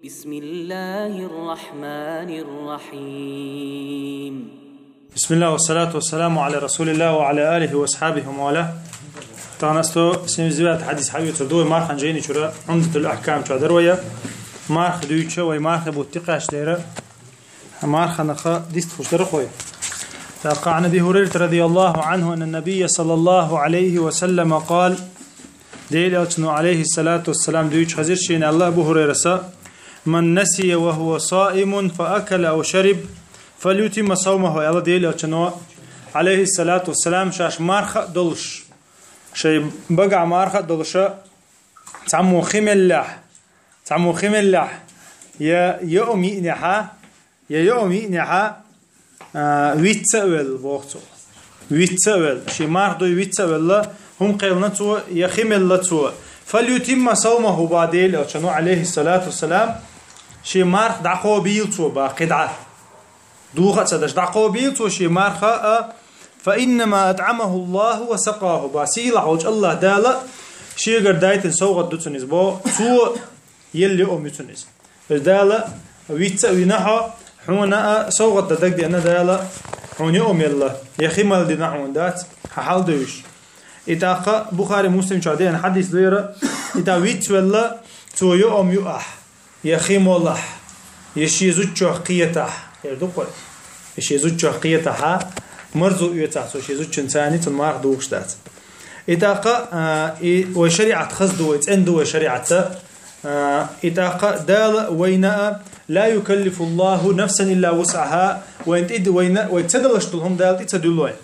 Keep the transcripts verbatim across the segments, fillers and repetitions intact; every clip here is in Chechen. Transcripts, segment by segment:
بسم الله الرحمن الرحيم. بسم الله والصلاة والسلام على رسول الله وعلى آله وأصحابه ومن والاه. Тахана сто семьдесят девятый хьадис хьавийцур ду вай мархан жайни чура, Умдатул Ахкам чура дар вай. Марх дуйча вай марха бутти къаштера. Марханаха дист хуштар хой. Таха عن أبي هريرة رضي الله عنه أن النبي صلى الله عليه وسلم قال. Дел элчано, алейхи салату вассалам, дуйч хазир шин Аллах Абу Хурайраса: «من نسي وهو صائم فأكل أو شرب فليتم صومه», Алла Дел элчано, алейхи салату вассалам, шаш марха долуш, шай бага марха долуша, цаму химеллях, цаму химеллях, я йоу миънеха, я йоу миънеха, а, вицца вел, вохцу. Вицца вел, ши марх дуй вицца велла, хум кхелна цо, я химелла цо. «فليتم صومه», ба Дел элчано, алейхи салату вассалам, ши марх дакхо бил цо, ба кхида. Духа ца даш дакхо бил цо ши марха, а, «فإنما أطعمه الله وسقاه», ба сила хьолч Аллах Дала, шегар дайтин совгъат дуцуниз, бо, цо елли омицуниз. Дала вицца винахо, хьуна а совгъат да дагдена Дала, хьуна йоу мелла, я химал дина хьун дац, хьахьал дуйш. И таха Бухари Муслим чура деян хьадис дуйра, и та виц велла, цо йоу ю ах, я химолах, я ши зуччох кхетах, эр ду кой. Я ши зуччох кхетаха, марзу уьцах, цо ши зуччун цани, цун марх духш дац. И таха, а, и вай шариат хаз ду, вай цен ду, вай шариатта, а, и таха Дала вайна а, «لا يكلف الله نفسا إلا وسعها», вайн тид вайна, вай цедалаш тулхум Дала ти ца дуллой.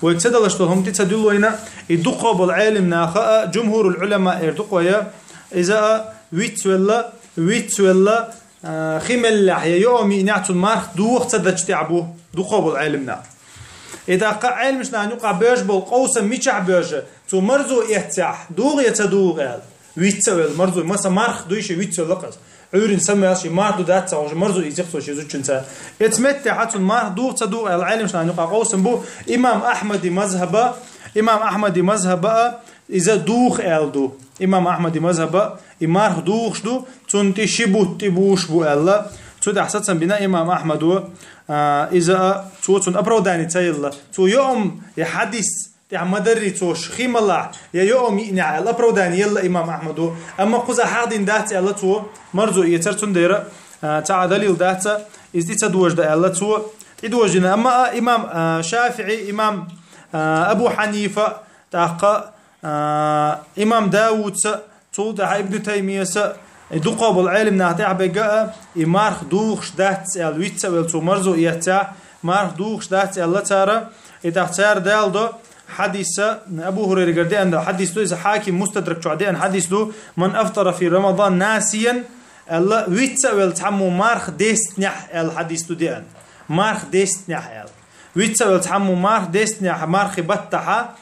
Вай цедалаш тулхум ти ца дуллойна, и дукхо бол гӀелим наха а, джумхурул уляма эр дукхоя, иза а виц велла, виц велла, а, химеллях, я йоу миънех цун марх дух ца дачтя бу, дукхо бол гӀелим нах. И таха гӀелмиш нан юкъа беш бол къовса мичах беша, цу марзу эццях, дугъ я ца дугъ эл. Вицца вел марзу, маса марх дуйши вицца лакъас. Уьрин самаялши марх ду дац ца, уже марзу изих цо ши зуччунца. Эц метте хьа цун марх дугъ ца дугъ эл гӀелмиш нан юкъа къовсам бу. Имам Ахмади мазхаба, имам Ахмади мазхаба а, иза дух эл ду. Имам Ахмади мазхаба, и марх духш ду, цун ти ши бут ти буш бу элла. Цу тахса цан бина имам Ахмаду, а, иза а, цо цун оправдани ца елла. Цо йоум, я хьадис, тӀехь ма дарри цо шхималахь, я йоу миънехь аьлла, оправдание елла имам Ахмаду. Амма кхуза хьахдин дац аьлла цо, марзу эцар цундера, а, ца а далил даца, изди ца дожда аьлла цо, тӀи дождина. Амма а, имам, а, ШафиӀи, имам, а, Абу Хьанифа, тӀаккха, а, имам Давудца, цул тӀаьхьа Ибн Таймияса, и дукхо бол гӀелим нах тӀехь бегга а, и марх духуш дац аьлла, вицца а вел цо марзу эццехь, марх духуш дац аьлла цара, и тӀаккха цара далдо, хьадиса, Абу Хурайригара деана хьадис ду, иза Хьаким Мустадрак чохь деана хьадис ду, «من أفطر في رمضان ناسيا», аьлла, вицца а вел цхьаммо марх дестнехь аьлла хьадис ду деана. Марх дестнехь аьлла. Вицца а вел цхьаммо марх дестнехь, мархи баттахьа,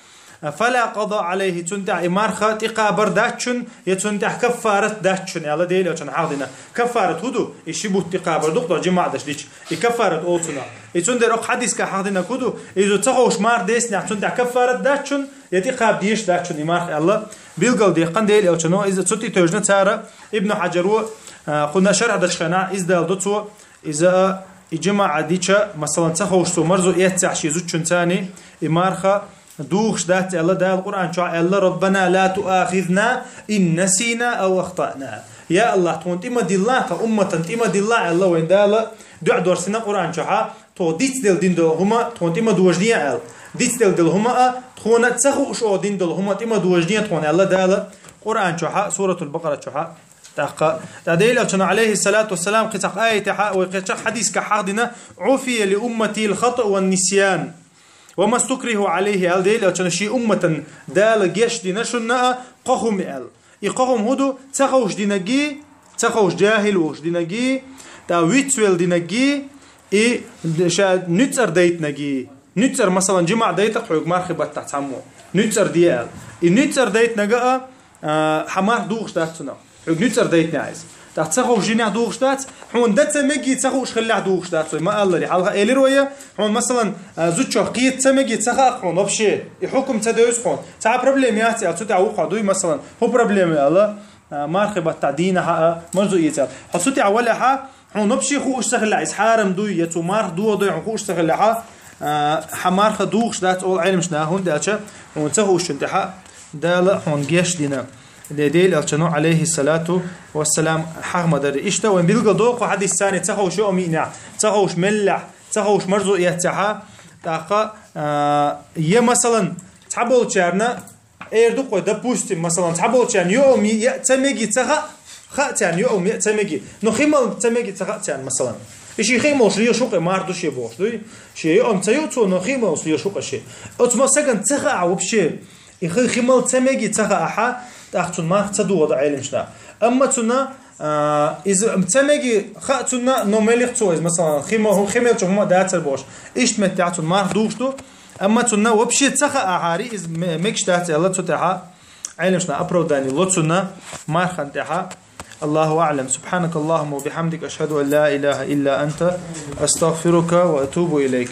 «فلا قضاء عليه», цун тӀехь и марха тӀекхабар даччун, я цун тӀехь каффарат даччун, аьлла Дела чун хьахдина. Каффарат хӀу ду? И ши бутт тӀекхабар ду-кх, джимаъ даш дича. И каффарат олу цунах. И цундела окху хьадиска хьахдина хӀу ду? Иза ца ховш марх десинехь цунтехь каффарат дац чун, я тӀекхаба дезаш дац чун и марх аьлла, билгал дехкан Дела элчано, иза цу тӀе тевжина цара, Ибн Хьаджаро, а, кхунна шархь дашхана, иза далдо цо, иза а, и джимаъ дича, масалан, ца ховш цо марзу эццехь ши зудчун цани, и марха духуш дац аьлла, Дала Къуръан чохь аьлла: «ربنا لا تؤاخذنا إن نسينا أو أخطأنا». Я Аллах, тхуна тӀе ма дилла, тхан умматан тӀе ма дилла аьлла вайн Дала, дуьхьа дорсина Къуръан чохьа, тхо дицделла дина долу хӀума тхуна тӀе ма дожане аьлла. Дицделла долу хӀума а, тхуна ца хууш оха дина долу хӀума тӀе ма дожане тхуна аьлла Дала Къуръан чохьа, Суратул Бакъара чохьа. ТӀаккха, тӀа Дела элчано, алейхиссалату вассалам, кхин цхьа аятехьа, ой, кхин цхьа хьадискахь хьахдина: «عفي لأمتي الخطأ والنسيان وما استكرهوا عليه», аьлла Дела элчано, шен умматан Дала геч дина шуна а кхо хӀума аьлла. И кхо хӀума хӀу ду? Ца ховш динаги, ца ховш, джахил вуш динаги, тӀа вицвел динаги, и ша нуьцкъар дайтинаги. Нуьцкъар, масалан, джимаъ дайта-кх хьоьга мархи баттахь цхьаммо. Нуьцкъар де аьлла. И нуьцкъар дайтинага а, а, хьан марх духуш дац цунах. Хьоьга нуьцкъар дайтинехь иза. ТӀаккха ца ховш динехь духуш дац, хьуна дан ца мегий, ца хууш хиллехь духуш дац вай. Ма алларе, хьалха элира вай, хьуна, масалан, а, зудчох кхета ца мегий, ца хаьа-кх хьуна вообще. И хьукум ца девза хьуна. Цхьа проблема яц аьлла, цу тӀехь ву хьо дуй, масалан, хӀу проблема аьлла. а, мархий баттахь дийнахьа а марзо эца. Хьо цу тӀехь валехьа, хьуна вообще хууш ца хилла, иза хьарам дуй, я цо марха дохадой, хьуна хууш ца хилла, а, хьан марха духуш дац олу Ӏеламнаха, хӀунда аьлча хьуна ца хуучун тӀехьа Дала хьуна геч дина. Де Делан Элчано, алейхиссалату вассалам, хьаха ма дарра. Иштта вайн билгал доккху хьадис царна ца хууш йоӀ миънехь, ца хууш меллехь, ца хууш марзо эццехьа, тӀаккха, а, я, масалан, цхьаболчарна эр ду-кх вай, допустим, масалан, цхьаболчарна йоӀ ми-, я ца меги ца хаьа, хаьа царна йоӀ ми-, ца меги. Но хи мала ца меги ца хаьа царна, масалан. И шен хи молуш лелаш ву-кх, марха ду шен бохуш дуй. Шен йоӀ ца ю цо, но хи молуш лелаш ву-кх шен. Оцу ма сагана ца хаьа вообще. И хи, хи мала ца меги ца хаьа хьа, тӀаккха цунна марха ца дохадо Ӏеламнаха. Амма цунна, а, иза ца меги хаьа цунна, но меллех цо иза, масалан, хи ма-, хи мелча хӀума а дацара бохуш. Иштта меттехь цунна марха духуш ду, амма цунна вообще ца хаьа хьари, иза ме-, мегаш дац аьлла, цу тӀехьа Ӏеламнаха оправдание ло цунна мархан тӀехьа. Аллаху аӀлам. Субханакаллахумма ва бихамдик, ашхаду ан ла илаха илла анта, астагфирука ва атубу илайк.